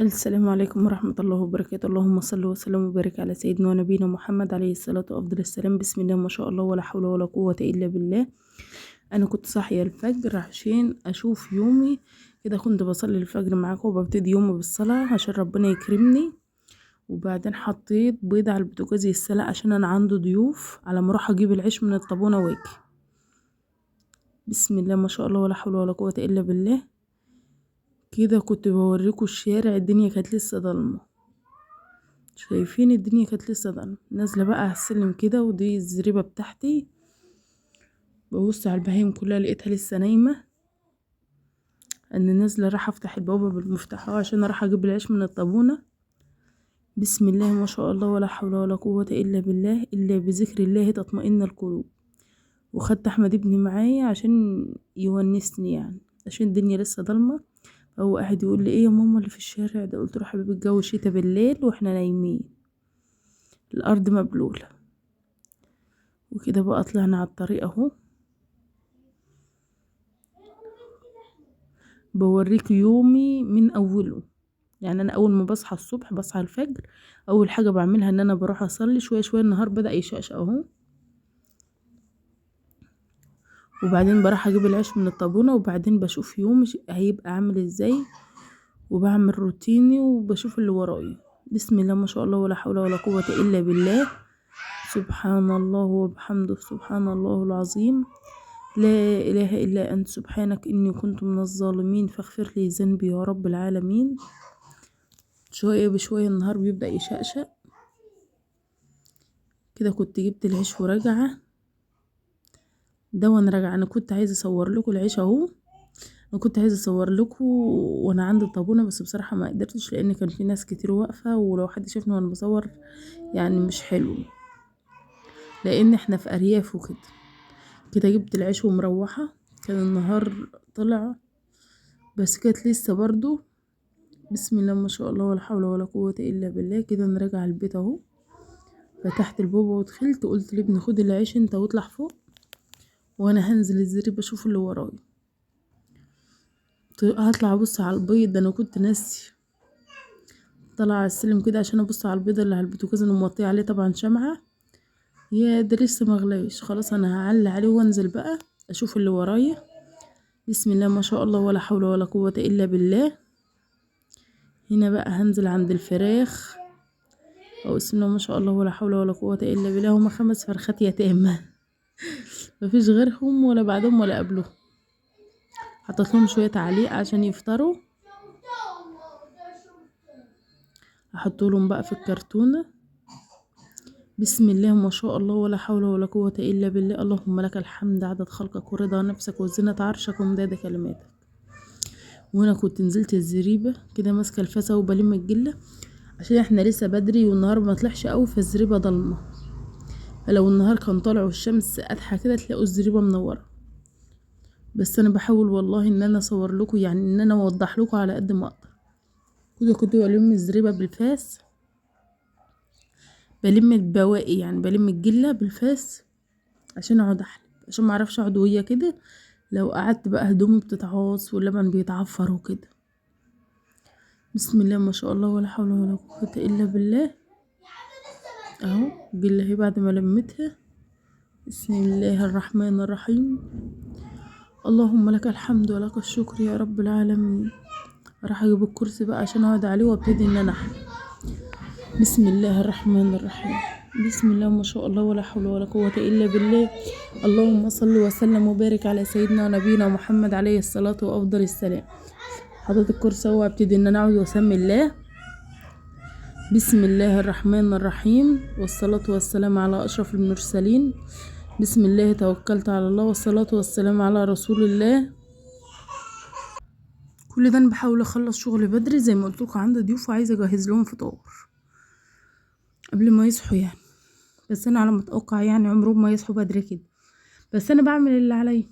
السلام عليكم ورحمة الله وبركاته. اللهم صل وسلم وبارك على سيدنا ونبينا محمد عليه الصلاة وأفضل السلام. بسم الله ما شاء الله ولا حول ولا قوة إلا بالله. أنا كنت صاحية الفجر عشان أشوف يومي كده، كنت بصلي الفجر معاكم وببتدي يومي بالصلاة عشان ربنا يكرمني. وبعدين حطيت بيض على البوتاجاز يتسلق عشان أنا عندي ضيوف، على ما أروح أجيب العيش من الطابونة واجي. بسم الله ما شاء الله ولا حول ولا قوة إلا بالله. كده كنت بوريكم الشارع، الدنيا كانت لسه ضلمة، شايفين الدنيا كانت لسه ضلمة. نازله بقى على السلم كده، ودي الزريبه بتاعتي، ببص على البهايم كلها لقيتها لسه نايمة. انا نازله راح افتح البوابة بالمفتاح عشان اروح اجيب العيش من الطابونه. بسم الله ما شاء الله ولا حول ولا قوة الا بالله، الا بذكر الله تطمئن القلوب. وخدت احمد ابني معايا عشان يونسني، يعني عشان الدنيا لسه ضلمة. هو قاعد يقول لي ايه يا ماما اللي في الشارع ده؟ قلت له حبيبي الجو شتا بالليل واحنا نايمين، الارض مبلوله. وكده بقى طلعنا على الطريق اهو، بوريك يومي من اوله. يعني انا اول ما بصحى الصبح، بصحى الفجر، اول حاجة بعملها ان انا بروح اصلي. شوية شوية النهار بدا يشقشق اهو، وبعدين بروح اجيب العيش من الطابونه، وبعدين بشوف يومي هيبقى عامل ازاي، وبعمل روتيني وبشوف اللي ورايا. بسم الله ما شاء الله ولا حول ولا قوة الا بالله. سبحان الله وبحمده، سبحان الله العظيم، لا اله الا انت، سبحانك اني كنت من الظالمين، فاغفر لي ذنبي يا رب العالمين. شوية بشوية النهار بيبدا يشقشق كده. كنت جبت العيش وراجعه ده، وانا راجعه انا كنت عايزه اصور لكم العيش اهو، انا كنت عايزه اصور لكم وانا عند الطابونه، بس بصراحة ما قدرتش لان كان في ناس كتير واقفة، ولو حد شافني وانا بصور يعني مش حلو، لان احنا في ارياف وكده. كده جبت العيش ومروحه، كان النهار طلع بس كانت لسه برضو. بسم الله ما شاء الله ولا حول ولا قوة الا بالله. كده نراجع البيت اهو، فتحت البوابة ودخلت، قلت لابني خد العيش انت واطلع فوق، وانا هنزل الزريبه اشوف اللي ورايا. هطلع ابص على البيض، انا كنت ناسي. طلع على السلم كده عشان ابص على البيض اللي على البوتاجاز اللي موطيه عليه طبعا شمعة، يا ده لسه مغلاش، خلاص انا هعلي عليه وانزل بقى اشوف اللي ورايا. بسم الله ما شاء الله ولا حول ولا قوة الا بالله. هنا بقى هنزل عند الفراخ او بسم الله ما شاء الله ولا حول ولا قوة الا بالله. هما 5 فرخات يتامى، مفيش غيرهم ولا بعدهم ولا قبلهم. حطيت لهم شوية تعليق عشان يفطروا، احط لهم بقى في الكرتونه. بسم الله ما شاء الله ولا حول ولا قوة الا بالله. اللهم لك الحمد عدد خلقك ورضا نفسك وزنة عرشك ومداد كلماتك. وانا كنت نزلت الزريبه كده ماسكه الفاسه وبلم الجله عشان احنا لسه بدري والنهار ما طلعش قوي، فالزريبه ضلمة، فلو النهار كان طالع والشمس قادحة كده تلاقوا الزريبه منورة. بس انا بحاول والله ان انا اصور لكم، يعني ان انا اوضح لكم على قد ما اقدر. كده كنت بلم الزريبه بالفاس، بلم البواقي يعني بلم الجله بالفاس عشان اقعد احلب، عشان ما اعرفش اقعد وهي كده. لو قعدت بقى هدومي بتتعاص واللبن بيتعفر وكده. بسم الله ما شاء الله ولا حول ولا قوة الا بالله. اهو الجله اهي بعد ما لمتها. بسم الله الرحمن الرحيم. اللهم لك الحمد ولك الشكر يا رب العالمين. راح اجيب الكرسي بقى عشان اقعد عليه وابتدي ان انا احلب. بسم الله الرحمن الرحيم. بسم الله ما شاء الله ولا حول ولا قوة إلا بالله. اللهم صل وسلم وبارك على سيدنا ونبينا محمد عليه الصلاة وأفضل السلام. حطيت الكرسي اهو وابتدي ان انا اقعد واسمي الله. بسم الله الرحمن الرحيم، والصلاة والسلام على أشرف المرسلين. بسم الله توكلت على الله، والصلاة والسلام على رسول الله. كل ده انا بحاول اخلص شغلي بدري زي ما قلت لكم، عندي ضيوف وعايزه اجهز لهم فطار قبل ما يصحوا يعني. بس انا على ما اتوقع يعني عمرهم ما يصحوا بدري كده، بس انا بعمل اللي عليا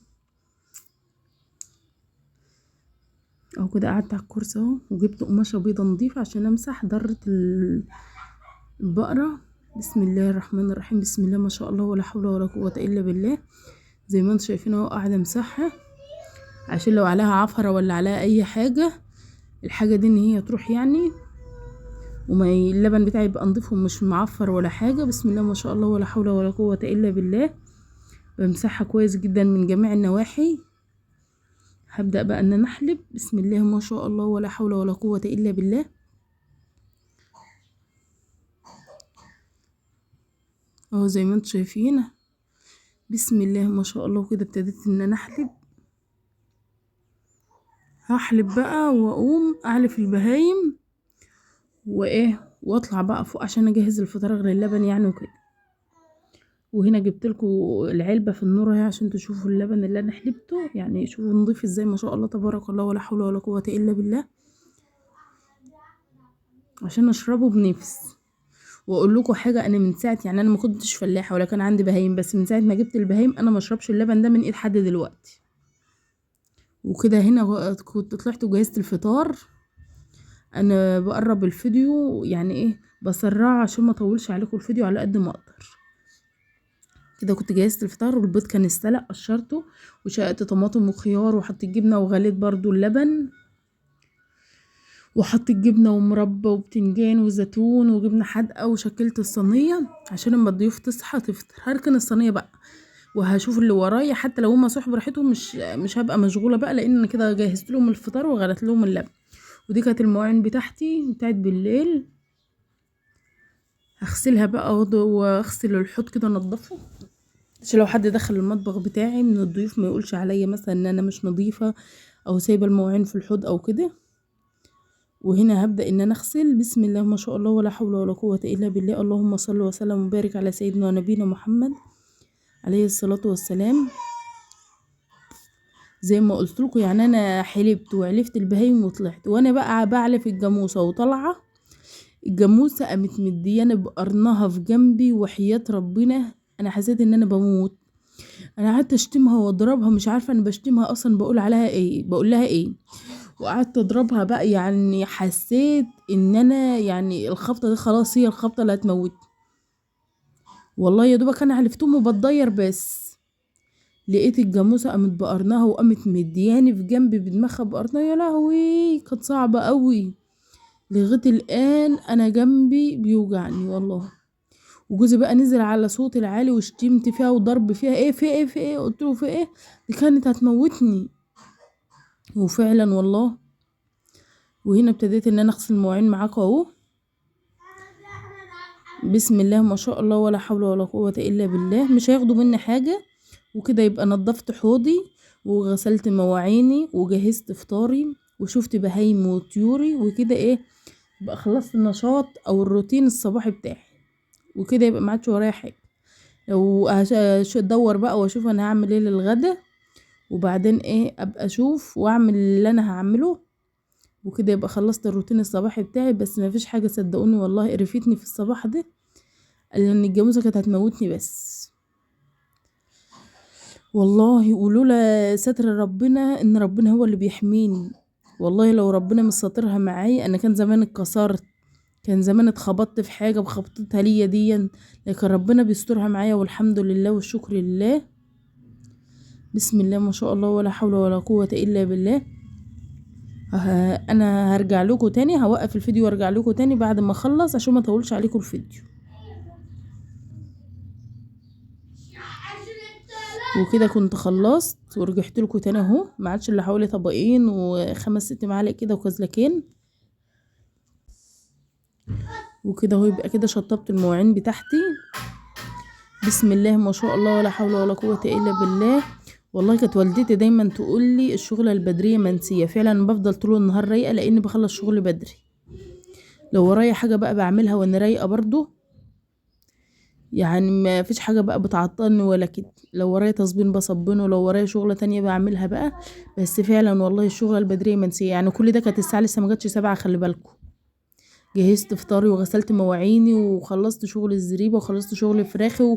اهو. كده قعدت على الكرسي اهو، وجبت قماشة بيضة نظيفة عشان امسح ضره البقرة. بسم الله الرحمن الرحيم. بسم الله ما شاء الله ولا حول ولا قوة الا بالله. زي ما انتم شايفين اهو قاعدة امسحها عشان لو عليها عفره ولا عليها اي حاجة الحاجة دي ان هي تروح يعني، وما اللبن بتاعي يبقى نضيف ومش معفر ولا حاجة. بسم الله ما شاء الله ولا حول ولا قوة الا بالله. بمسحها كويس جدا من جميع النواحي. هبدأ بقى ان انا احلب. بسم الله ما شاء الله ولا حول ولا قوة الا بالله. اهو زي ما انتم شايفين بسم الله ما شاء الله. كده ابتديت ان انا احلب. هحلب بقى واقوم اعلف البهايم وايه، واطلع بقى فوق عشان اجهز الفطار غير اللبن يعني وكده. وهنا جبت لكم العلبة في النور اهي عشان تشوفوا اللبن اللي انا حلبته، يعني شوفوا نضيف ازاي ما شاء الله تبارك الله ولا حول ولا قوة الا بالله، عشان اشربه بنفس. واقول لكم حاجة، انا من ساعة يعني انا ما كنتش فلاحة ولا كان عندي بهايم، بس من ساعة ما جبت البهايم انا ما اشربش اللبن ده من ايد حد دلوقتي. وكده هنا كنت طلعت وجهزت الفطار. انا بقرب الفيديو يعني ايه، بسرعة عشان ما اطولش عليكم الفيديو على قد ما اقدر. كده كنت جهزت الفطار، والبيض كان استلق قشرته، وشققت طماطم وخيار، وحطيت جبنه، وغليت برضو اللبن، وحطيت جبنه ومربى وبتنجان وزيتون وجبنه حادقه، وشكلت الصينية عشان لما الضيوف تصحى تفطر. هركن الصينية بقى وهشوف اللي ورايا، حتى لو هما صحوا براحتهم مش هبقى مشغولة بقى، لان كده جهزت لهم الفطار وغلت لهم اللبن. ودي كانت المواعين بتاعتي بتاعت بالليل. هغسلها بقى واغسل الحوض كده انضفه، عشان لو حد دخل المطبخ بتاعي من الضيوف ما يقولش عليا مثلا ان انا مش نظيفة او سايبه المواعين في الحوض او كده. وهنا هبدا ان انا اغسل. بسم الله ما شاء الله ولا حول ولا قوة الا بالله. اللهم صل وسلم وبارك على سيدنا ونبينا محمد عليه الصلاة والسلام. زي ما قلت لكم يعني انا حلبت وعلفت البهايم وطلعت، وانا بقى بعلف الجاموسة وطالعه الجاموسة قامت مديانه بقرنها في جنبي، وحياه ربنا انا حسيت ان انا بموت. انا قعدت اشتمها واضربها، مش عارفه انا بشتمها اصلا بقول عليها ايه، بقول لها ايه، وقعدت اضربها بقى. يعني حسيت ان انا يعني الخبطه دي خلاص هي الخبطه اللي هتموتني والله. يا دوبك انا علفتهم وبتضير، بس لقيت الجاموسة قامت بقرنها وقامت مدياني في جنبي بدماغها بقرنها. يا لهوي كانت صعبة قوي، لغاية الان انا جنبي بيوجعني والله. وجوزي بقى نزل على صوت العالي وشتمت فيها وضرب فيها، ايه في ايه في ايه، قلت له في ايه، دي كانت هتموتني. وفعلا والله. وهنا ابتديت ان انا اغسل المواعين معاكم اهو. بسم الله ما شاء الله ولا حول ولا قوة الا بالله. مش هياخدوا مني حاجة. وكده يبقى نظفت حوضي وغسلت مواعيني وجهزت فطاري وشفت بهايم وطيوري، وكده ايه يبقى خلصت النشاط او الروتين الصباحي بتاعي. وكده يبقى ما عادش ورايا حاجة. لو ادور بقى واشوف انا هعمل ايه للغدا، وبعدين ايه ابقى اشوف واعمل اللي انا هعمله. وكده يبقى خلصت الروتين الصباحي بتاعي. بس ما فيش حاجة صدقوني والله قرفتني في الصباح ده، لان الجاموسة كانت هتموتني بس والله. ولولا ستر ربنا ان ربنا هو اللي بيحميني والله، لو ربنا مش ساترها معايا انا كان زمان اتكسرت، كان زمان اتخبطت في حاجة بخبطتها ليا ديا، لكن ربنا بيسترها معايا والحمد لله والشكر لله. بسم الله ما شاء الله ولا حول ولا قوة الا بالله. انا هرجع لكم تاني، هوقف الفيديو وارجع لكم تاني بعد ما اخلص عشان ما اطولش عليكم الفيديو. وكده كنت خلصت ورجعت لكم تاني اهو. ما عادش الا حوالي طبقين وخمس ست معالق كده وكزلكين وكده اهو. يبقى كده شطبت المواعين بتاعتي. بسم الله ما شاء الله ولا حول ولا قوة الا بالله. والله كانت والدتي دايما تقول لي الشغلة البدريه منسية. فعلا بفضل طول النهار رايقة لان بخلص شغل بدري. لو ورايا حاجة بقى بعملها وانا رايقة برضو، يعني ما فيش حاجة بقى بتعطلني ولا كده. لو ورايا تصبين بصبنه، لو ورايا شغله تانية بعملها بقى. بس فعلا والله الشغلة البدريه منسية. يعني كل ده كانت الساعة لسه ما جاتش 7، خلي بالكم. جهزت فطاري وغسلت مواعيني وخلصت شغل الزريبه وخلصت شغل فراخي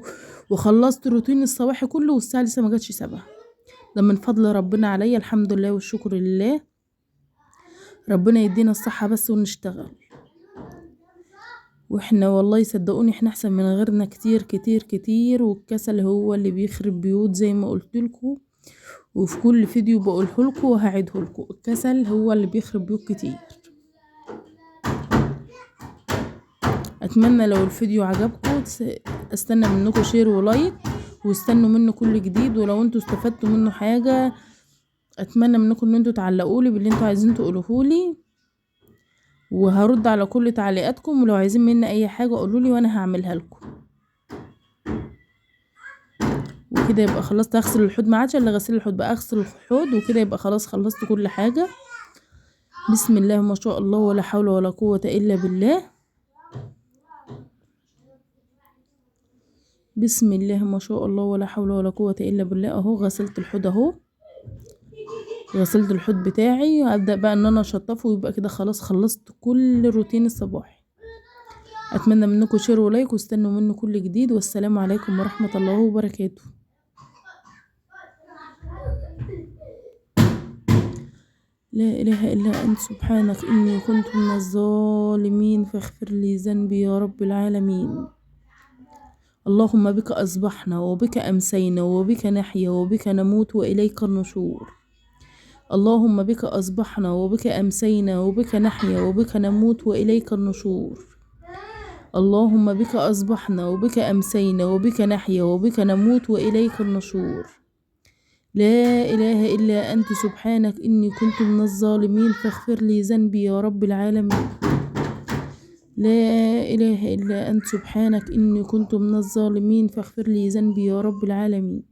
وخلصت روتين الصباحي كله، والساعة لسه ما جاتش 7. ده من فضل ربنا عليا الحمد لله والشكر لله. ربنا يدينا الصحة بس ونشتغل. واحنا والله صدقوني احنا احسن من غيرنا كتير كتير كتير. والكسل هو اللي بيخرب بيوت زي ما قلت لكم. وفي كل فيديو بقوله لكم وهعيده لكم، الكسل هو اللي بيخرب بيوت كتير. اتمنى لو الفيديو عجبكم استنى منكم share و like، واستنوا منه كل جديد، ولو انتوا استفدتوا منه حاجة اتمنى منكم ان انتوا تعلقوا لي باللي انتوا عايزين تقولوه لي، وهرد على كل تعليقاتكم. ولو عايزين مني اي حاجة قولوا لي وانا هعملها لكم. وكده يبقى خلصت. اغسل الحوض، ما عادش الا غسيل الحوض بقى، اغسل الحوض وكده يبقى خلاص خلصت كل حاجة. بسم الله ما شاء الله ولا حول ولا قوة الا بالله. بسم الله ما شاء الله ولا حول ولا قوة الا بالله. اهو غسلت الحوض، اهو غسلت الحوض بتاعي. هبدأ بقى ان انا اشطفه، ويبقى كده خلاص خلصت كل روتين الصباحي. اتمنى منكم share و like، واستنوا منه كل جديد. والسلام عليكم ورحمة الله وبركاته. لا إله إلا أنت سبحانك إني كنت من الظالمين فاغفر لي ذنبي يا رب العالمين. اللهم بك أصبحنا وبك أمسينا وبك نحيا وبك نموت وإليك النشور. اللهم بك أصبحنا وبك أمسينا وبك نحيا وبك نموت وإليك النشور. اللهم بك أصبحنا وبك أمسينا وبك نحيا وبك نموت وإليك النشور. لا إله إلا أنت سبحانك إني كنت من الظالمين فاغفر لي ذنبي يا رب العالمين. لا إله إلا أنت سبحانك إني كنت من الظالمين فاغفر لي ذنبي يا رب العالمين.